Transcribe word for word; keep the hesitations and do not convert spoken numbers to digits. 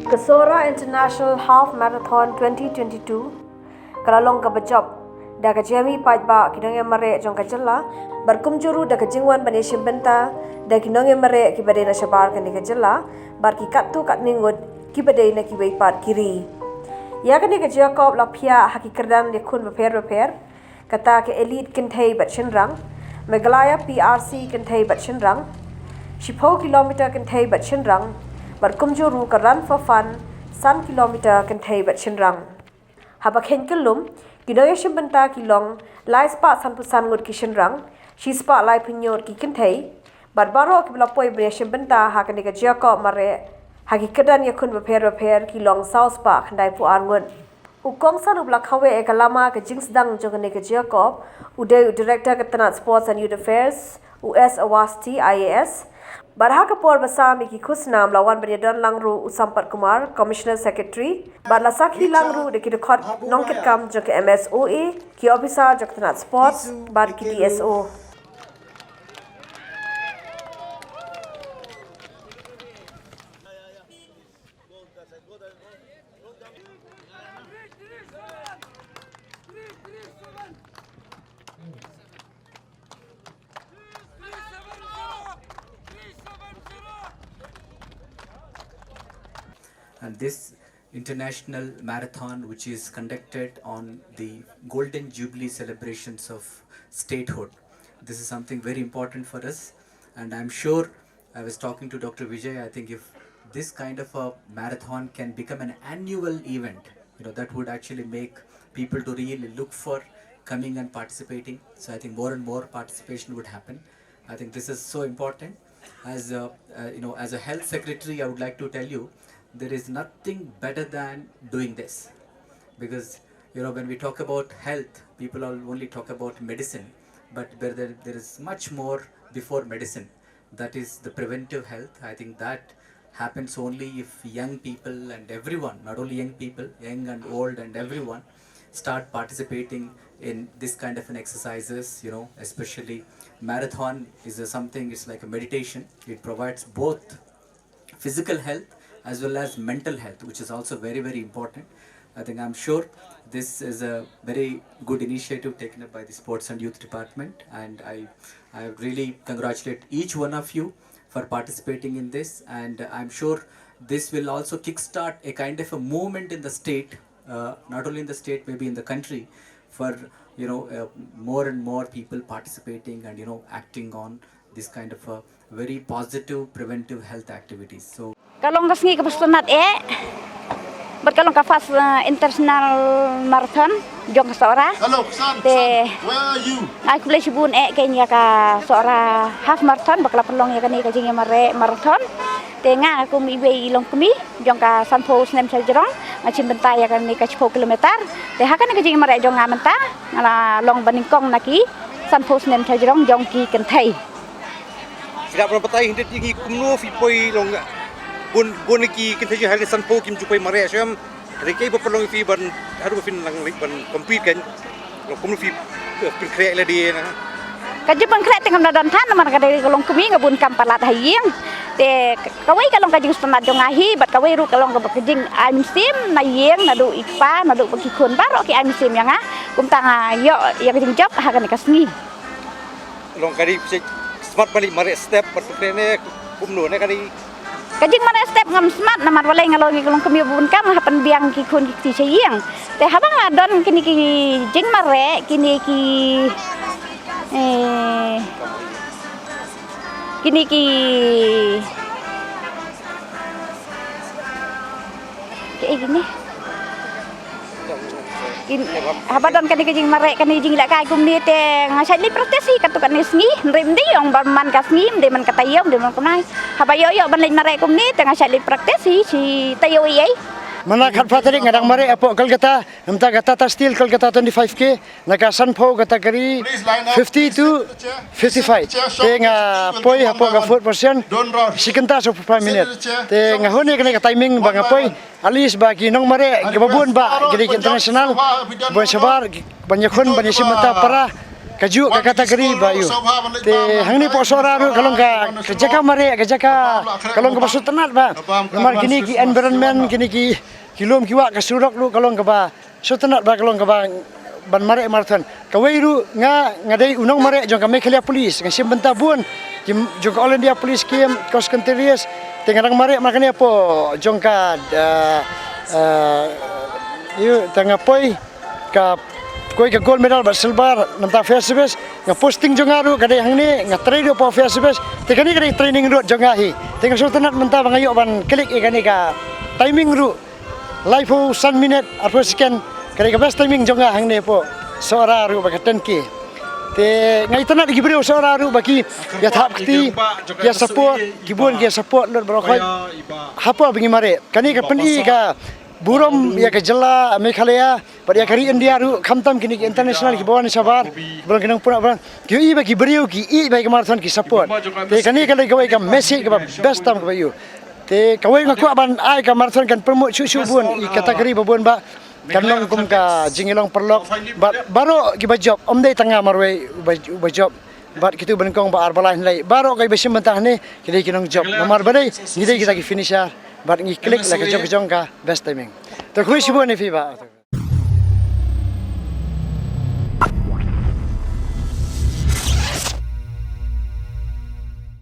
Ka Sohra International Half Marathon twenty twenty-two ka la long kaba jop da ka jingïamih paidbah ki nongïamareh jong ka jylla, bad kumjuh ruh da ka jingwan ban ïashim bynta da ki nongïamareh kiba dei na shabar kane ka jylla, bad ki katto katne ngut kiba dei na kiwei pat ki ri. Ïa kane ka jingïakob la phiah ha ki kyrdan ïakhun bapher bapher, kata ka Elite kynthei bad shynrang, Meghalaya P R C kynthei bad shynrang, shiphew kilometer kynthei bad shynrang, bad kumjuh ruh ka Run for Fun san kilometer kynthei bad shynrang. Haba kheiñ kyllum, ki nongïashim bynta ki long lai spah sanphew san ngut ki shynrang, shi spah laiphew hynñiew ngut ki kynthei, bad baroh kiba la poi ban ïashim bynta ha kane ka jingïakob mareh ha ki kyrdan ïakhun bapher bapher ki long saw spah khyndaiphew ar ngut. U kongsan uba la khawiah ïa ka lama ka jingsdang jong kane ka jingïakob u dei u Director ka tnat Sports and Youth Affairs, u S Awasthi I A S. Bad ha ka por ba sam ïa ki khusnam la wan ban ïadon lang ruh u Sampat Kumar, Commissioner Secretary. Bad la sakhi lang ruh da ki dkhot nongkitkam jong ka M S O A, ki ophisar jong ka tnat Sports bad ki D S O. And this international marathon, which is conducted on the Golden Jubilee celebrations of statehood, this is something very important for us. And I'm sure, I was talking to Doctor Vijay, I think if this kind of a marathon can become an annual event, you know, that would actually make people to really look for coming and participating. So I think more and more participation would happen. I think this is so important. As a, uh, you know, as a health secretary, I would like to tell you, there is nothing better than doing this, because, you know, when we talk about health, people all only talk about medicine, but there, there, there is much more before medicine. That is the preventive health. I think that happens only if young people and everyone, not only young people, young and old and everyone, start participating in this kind of an exercises. You know, especially marathon is a something, it's like a meditation. It provides both physical health as well as mental health, which is also very, very important. I think, I'm sure this is a very good initiative taken up by the Sports and Youth Department, and I, I really congratulate each one of you for participating in this, and I'm sure this will also kickstart a kind of a movement in the state, uh, not only in the state, maybe in the country, for, you know, uh, more and more people participating and, you know, acting on this kind of a very positive preventive health activities. So, ka long ka sngi kaba sngewtynnat eh bad ka long ka first, uh, international marathon jong ka Sohra. Te ai khublei shibun eh kein ïa ka Sohra half marathon ba ka la pynlong ïa kane ka jingïamareh marathon. Te nga kum iwei i longkmie jong ka sanphew snem sha jrong nga shim bynta ïa kane ka shiphew kilometer. Te ha kane ka jingïamareh jong nga mynta nga la long ba nyngkong na ki sanphew snem sha jrong jong ki kynthei. Sngap na batai hynrei ngi kumno phi poi long bun bun ki kynthei ha ka sanphew kim ju poi mareh shem. Hynrei kei ba pynlong phi ban haduh ba phin nang ban compete kan long kumno phi pynkhreh lade na. Ka jingpynkhreh te ngam da don than namar ka dei ka longkmie nga bun kam palat ha ïing. Te kawei ka long ka jingsngewtynnat jong nga hi bad kawei ruh ka long ka jingai mynsiem na ïing naduh i kpa naduh ba ki khun baroh ki ai mynsiem ïa nga. Kumta nga ïoh ïa ka jingjop ha kane ka sngi. Long ka dei phi smat ban leit mareh step bad phi ne kumno ne ka dei. Ka jingmareh step ngam smat namar balei nga long ngi ka longkmie bun kam nga hap ban biang ki khun ki kti sha ïing. Te haba nga don kine ki jingmareh kine ki eh kine ki Kaei kine. Haba don kane ka jingmareh kane jinglehkai kumne te nga shait leit practice hi katto katne sngi hynrei ym dei ong ba man ka sngi ym dei man ka taïew ym dei man kumne. Haba ïoh ïoh ban leit mareh kumne te nga shait leit practice hi shi taïew ei ei. Mynta khatphra tarik nga dang mareh hapoh Kolkata, mynta ka Tata Steel Kolkata twenty-five K. Na ka sanphew category fifty to fifty-five. Te nga poi hapoh ka fourth position. Shi kynta sawphew phra minit. Te nga hun ïa kane ka timing ba nga poi. At least ba ki nongmareh kiba bun ba ki dei ki international. Ban shabar ban ïakhun ban ïashim bynta para. Ka ju ka category ba ïoh. Te hangne hapoh Sohra ruh ka long ka, ka jaka mareh, ka jaka ka long kaba sngewtynnat ba. Namar kine ki environment, kine ki, ki lum ki wah, ka surok ruh ka long kaba sngewtynnat ba, ka long kaba ban mareh marathon. Kawei ruh nga, nga dei u nongmareh jong ka Meghalaya Police, nga shim bynta bun ki jong ka All India Police Scheme, cross country race. Te nga dang mareh mar kane hapoh jong ka, eh, eh, ïoh, te nga poi ka, kawei ka gold medal bad silver namar Fair Service. Nga posting jong nga ruh ka dei hangne, nga trei ruh hapoh Fair Service. Te kane ka dei training route jong nga hi. Te nga sngewtynnat mynta ba nga ïoh ban click ïa kane ka timing ruh. Laiphew san minit arphew second, ka dei ka best timing jong nga hangne hapoh Sohra ruh bad ka ten K. Te nga itynnat ïa ki briew Sohra ruh ba ki ïa thap kti, ïa support, ki bun ki ïa support lut baroh khoit. Hapoh ba ngi mareh. Kane ka pyni ka burom ïa ka jylla Meghalaya bad ïa ka ri India ruh, khamtam kine ki international kiba wan shabar, ba long ki nongpynïaid ba ki ïohi ba ki briew ki ïeit ba ïa ka marathon, ki support. Te kane ka dei kawei ka message kaba best tam kaba ïoh. Te kawei nga kwah ban ai, ka marathon kan promote shuh shuh bun ïa ki category ba bun ba kan long kum ka jingïalong paralok bad baroh kiba jop, ym dei tang nga marwei uba, uba jop. Bad kito ba nyngkong ba ar ba lai hynrei baroh kiba shim bynta hangne ki dei ki nongjop. Namar ba dei ngi dei kita ki finisher bad ngi click la ka jong ka jong ka best timing. Te khublei shibun ïa phi bah.